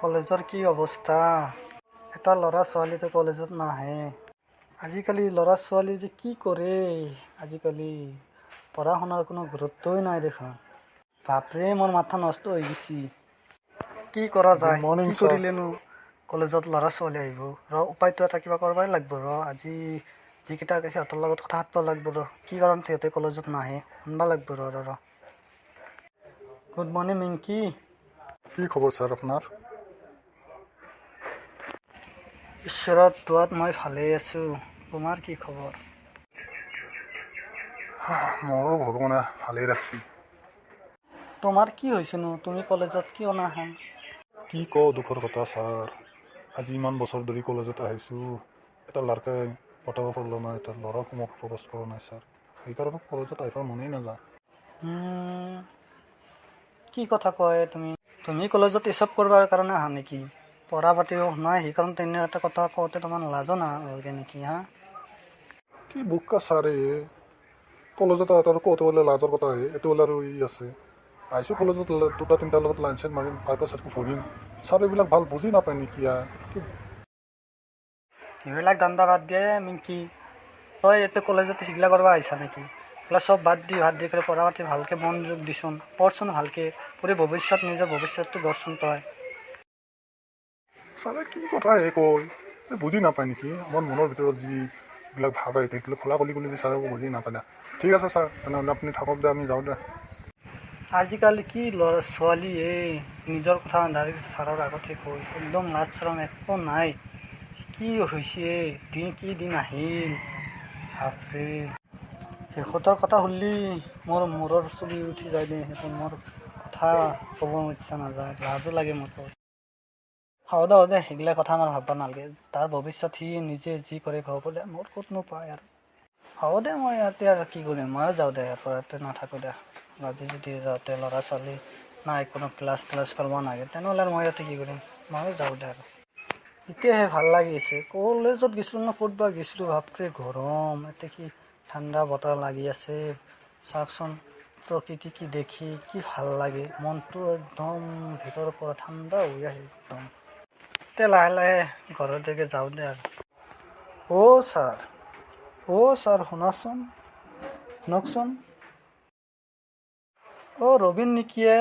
কলেজৰ কি অৱস্থা, এটা ল'ৰা ছোৱালীটো কলেজত নাহে। আজিকালি ল'ৰা ছোৱালী যে কি কৰে, আজিকালি পঢ়া শুনাৰ কোনো গুৰুত্বই নাই দেখোন। বাপৰে, মোৰ মাথা নষ্ট হৈ গৈছে। কি কৰা যায়? Good morning, কি sir. কৰিলেনো কলেজত ল'ৰা ছোৱালী আহিব? ৰ, উপায়টো এটা কিবা কৰিবই লাগিব। ৰ, আজি যিকেইটা সিহঁতৰ লগত কথা পাতিব লাগিব। ৰ, কি কাৰণ সিহঁতে কলেজত নাহে শুনবা লাগিব। ৰ ৰ ৰ। Good morning মিংকি। কি খবৰ ছাৰ আপোনাৰ? ঈশ্বৰৰ দোৱাত মই ভালেই আছোঁ। তোমাৰ কি খবৰ? মোৰো ভগৱানে ভালেই ৰাখছি। তোমাৰ কি হৈছেনো? তুমি কলেজত কিয় নাহা? কি কওঁ দুখৰ কথা ছাৰ। আজি ইমান বছৰ ধৰি কলেজত আহিছোঁ, এটা ল'ৰাকে পটাব পাৰিলোঁ নাই, এটা ল'ৰাকো মোক প্ৰপ'জ কৰা নাই ছাৰ। সেইকাৰণে কলেজত আহিব মনেই নাযায়। কি কথা কয় তুমি? তুমি কলেজত এচব কৰিবৰ কাৰণে আহা নেকি? পঢ়া পাতিও নাই, সেইকাৰণে তেনে এটা কথা কওঁতে তোমাৰ লাজো নালাগে নেকি হা? কি বোকা ছাৰ এই। কলেজত আহাত আৰু কওঁতে বোলে লাজৰ কথা আহে। এইটো বোলে আৰু ই আছে, আহিছোঁ কলেজত দুটা তিনিটাৰ লগত লাইন চাইন মাৰিম, পাৰ্কে চাৰ্কে ফুৰিম। ছাৰ, এইবিলাক ভাল বুজি নাপায় নেকি কি? সেইবিলাক ধান্দা বাদ দিয়ে মিংকি। তই এতিয়া কলেজত সেইগিলা কৰিব আহিছা নেকি? এইবিলাক চব বাদ দি বাদ দি কৰি পঢ়া পাতি ভালকৈ মনোযোগ দিচোন, পঢ়চোন ভালকৈ, পঢ়ি ভৱিষ্যত, নিজৰ ভৱিষ্যতটো গঢ়চোন তই। ছাৰে কি কথা হে কয়, এই বুজি নাপায় নেকি? আমাৰ মনৰ ভিতৰত যিবিলাক ভাৱ আহি থাকিলে খোলা খুলি খুলি ছাৰে বুজি নাপায় দে। ঠিক আছে ছাৰ, তেনেহ'লে আপুনি থাকক দে, আমি যাওঁ দে। আজিকালি কি ল'ৰা ছোৱালী এই, নিজৰ কথা ডাইৰেক্ট ছাৰৰ আগতে কৈ, একদম লাজ চৰম একো নাই। কি হৈছে এই দিন, কি দিন আহিল বাপৰে। সিহঁতৰ কথা শুনলি মোৰ মূৰৰ চুলি উঠি যায় দে। সেইটো মোৰ কথা ক'ব ইচ্ছা নাযায়, লাজো লাগে মোৰ। হ'ব দে, হ'ব দে, সেইগিলা কথা আমাৰ ভাববা নালাগে। তাৰ ভৱিষ্যত সি নিজে যি কৰে হ'ব দে, মোৰ ক'তনো পায় আৰু। হ'ব দে, মই ইয়াতে আৰু কি কৰিম? ময়ো যাওঁ দে ইয়াৰ পৰা, ইয়াতে নাথাকোঁ দে। আজি যদি যাওঁতে ল'ৰা ছোৱালী নাই, কোনো ক্লাছ ক্লাছ কৰিব নালাগে, তেনেহ'লে আৰু মই ইয়াতে কি কৰিম? ময়ো যাওঁ দে আৰু। এতিয়াহে ভাল লাগিছে। কলেজত গৈছিলোঁ ন, ক'ত বা গৈছিলোঁ, বাপৰে গৰম। এতিয়া কি ঠাণ্ডা বতাহ লাগি আছে। চাওকচোন, প্ৰকৃতি কি দেখি কি ভাল লাগে। মনটো একদম ভিতৰৰ পৰা ঠাণ্ডা হৈ আহে একদম। এতিয়া লাহে লাহে ঘৰৰ দিশে যাওঁ দে আৰু। অ' ছাৰ, অ' ছাৰ, শুনাচোন, শুনকচোন। অ' ৰবীন নেকি এ?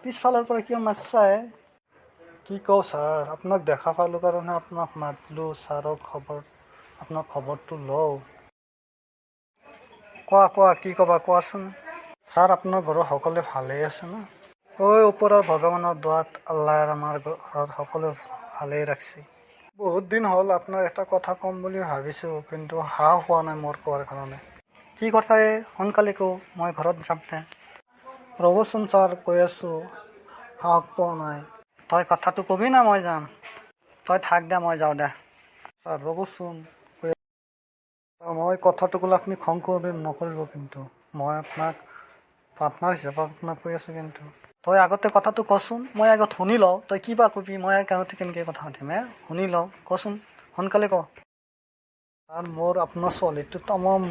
পিছফালৰ পৰা কিয় মাতছা হে? কি কওঁ ছাৰ, আপোনাক দেখা পালোঁ কাৰণে আপোনাক মাতিলোঁ। ছাৰৰ খবৰ, আপোনাৰ খবৰটো লওঁ। কোৱা কোৱা, কি ক'বা কোৱাচোন। ছাৰ, আপোনাৰ ঘৰৰ সকলোৱে ভালেই আছে ন? ঐ, ওপৰৰ ভগৱানৰ দোৱাত আল্লাহ আমাৰ ঘৰত সকলোৱে ভালেই ৰাখিছে। বহুত দিন হ'ল আপোনাৰ এটা কথা ক'ম বুলি ভাবিছোঁ, কিন্তু সাহস হোৱা নাই মোৰ কোৱাৰ কাৰণে। কি কথা এ? সোনকালে কওঁ, মই ঘৰত যাম দে। ৰ'বচোন ছাৰ, কৈ আছোঁ, সাহস পোৱা নাই। তই কথাটো কবি না মই যাম? তই থাক দে, মই যাওঁ দে। ছাৰ, ৰ'বচোন। কৈ ছাৰ, মই কথাটো ক'লে আপুনি খং কৰি নকৰিব কিন্তু। মই আপোনাক পাৰ্টনাৰ হিচাপে আপোনাক কৈ আছোঁ কিন্তু। তই আগতে কথাটো কচোন, মই আগত শুনি লওঁ। তই কিবা কবি, মই আগতে কেনেকৈ কথা পাতিম হে? শুনি লওঁ, কচোন, সোনকালে ক। ছাৰ, মোৰ আপোনাৰ ছোৱালীটো তামাম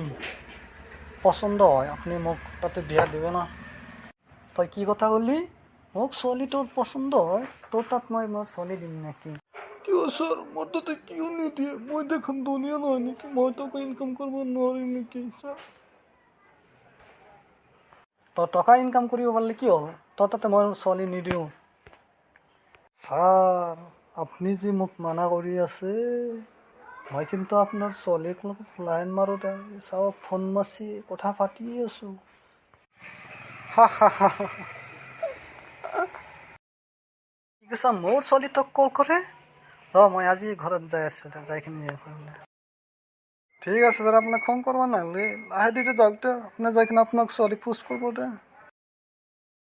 পচন্দ হয়। আপুনি মোক তাতে বিয়া দিব না? তই কি কথা ক'লি? মোক ছোৱালী তোৰ পচন্দ হয়? তোৰ তাত মই মোৰ ছোৱালী দিম নেকি? কিয় ছাৰ, মোৰ তাতে কিয় নিদিয়ে? মই দেখোন ধনীয়া নহয় নেকি? মই টকা ইনকাম কৰিব নোৱাৰিম নেকি ছাৰ? তই টকা ইনকাম কৰিব পাৰিলে কি হ'ল? তই তাতে মই ছোৱালী নিদিওঁ। ছাৰ, আপুনি যি মোক মানা কৰি আছে, মই কিন্তু আপোনাৰ ছোৱালীৰ লগত লাইন মাৰোঁ দে। চাওক, ফোন মাৰছি, কথা পাতিয়ে আছোঁ। হা হা হা হা। কি কৈছা? মোৰ ছোৱালী তোক কল কৰে? ৰ, মই আজি ঘৰত যাই আছোঁ দে, যাই কিনে কৰিম দে। ঠিক আছে ছাৰ, আপোনাক খং কৰিব নালাগে। লাহে ধীৰে যাওক দে। আপুনি যাই কিনে আপোনাক ছোৱালীক প্ৰপ'জ কৰিব দে।